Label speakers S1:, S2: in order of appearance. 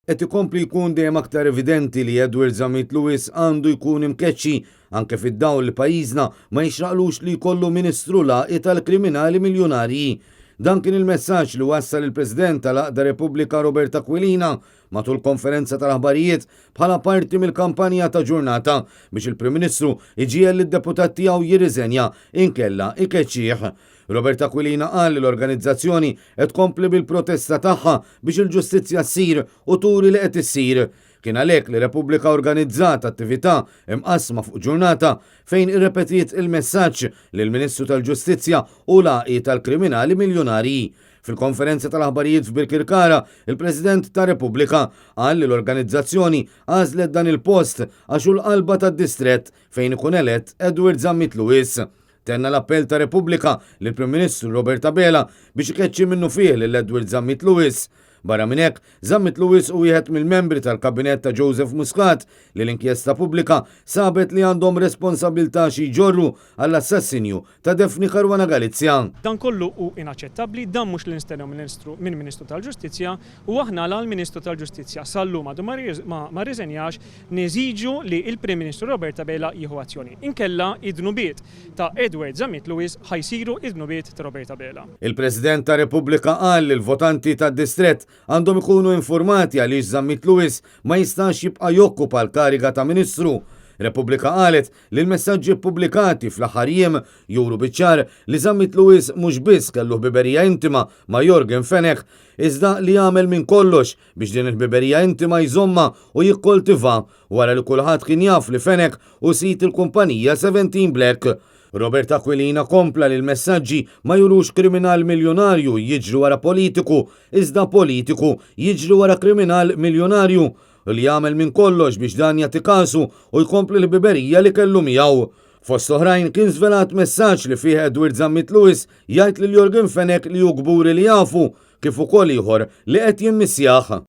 S1: Qed ikompli jkun dejjem aktar evidenti li Edward Zammit Lewis għandu jkun imkeċċi anke fid-dawl li pajjiżna ma jixraqlux li jkollu Ministru lagħqi tal-kriminali miljunarji. Dan kien il-messaġġ li wassal il-President tal-Għaqda Repubblika Robert Aquilina matul konferenza tal-aħbarijiet bħala parti mill-kampanja ta' ġurnata biex il-Prim Ministru iġiegħel lid-deputat tiegħu jirriżenja inkella ikeċċih. Robert Aquilina qal li l-organizzazzjoni qed tkompli bil-protesta tagħha biex il-ġustizzja ssir u turi li qed issir. Kien għalhekk li Repubblika organizzat attività imqassma fuq ġurnata fejn irrepetiet il-messaġġ li l-Ministru tal-Ġustizzja hu l-għaqi tal-kriminali miljunarji. Fil-konferenza tal-aħbarijiet f'Birkirkara, il-President ta' Repubblika qal li l-organizzazzjoni għażlet dan il-post għax hu l-qalba tad-distrett fejn ikun elett Edward Zammit Lewis. Tenna l-appell ta' Repubblika lill-Prim Ministru Robert Abela biex ikeċċi minnufih lil Edward Zammit Lewis. Barra minn hekk, Zammit Lewis hu wieħed mill-membri tal-Kabinett ta' Joseph Muscat li l-inkjesta pubblika sabet li għandhom responsabbiltà xi jġorru għall-assassinju ta' Daphne Caruana Galizia.
S2: Dan kollu hu inaċċettabbli, dan mhux li nistennew minn Ministru tal-Ġustizzja u aħna la l-Ministru tal-Ġustizzja sal-lum għadu ma rriżenjax Neżiġu li l-Prim Ministru Robert Abela jieħu azzjoni. Inkella id-dnubiet ta' Edward Zammit Lewis ħa jsiru id-dnubiet ta' Robert Abela.
S1: Il-President ta' Repubblika qal li l-votanti tad-distrett għandhom ikunu infurmati għaliex Zammit Lewis ma jistax jibqa' jokkupa l-kariga ta' Ministru. Repubblika qalet li l-messaġġi ppubblikati fl-aħħar jiem juru biċ-ċar li Zammit Lewis mhux biss kellu ħbiberija intima ma' Yorgen Fenech iżda li għamel minn kollox biex din il-ħbiberija intima jżommha u jikkoltivha wara li kulħadd kien jaf li Fenech hu sid il-kumpanija Seventeen Black. Robert Aquilina kompla li l-messaġġi ma jurux kriminal miljunarju jiġri wara politiku, iżda politiku jiġri wara kriminal miljunarju u li jagħmel minn kollox biex dan jagħti kasu u jkompli l-ħbiberija li kellu miegħu. Fost oħrajn kien żvelat messaġġ li fih Edward Zammit Lewis jgħid lil Yorgen Fenech li hu kburi li jafu kif ukoll ieħor li qed jimmissjah.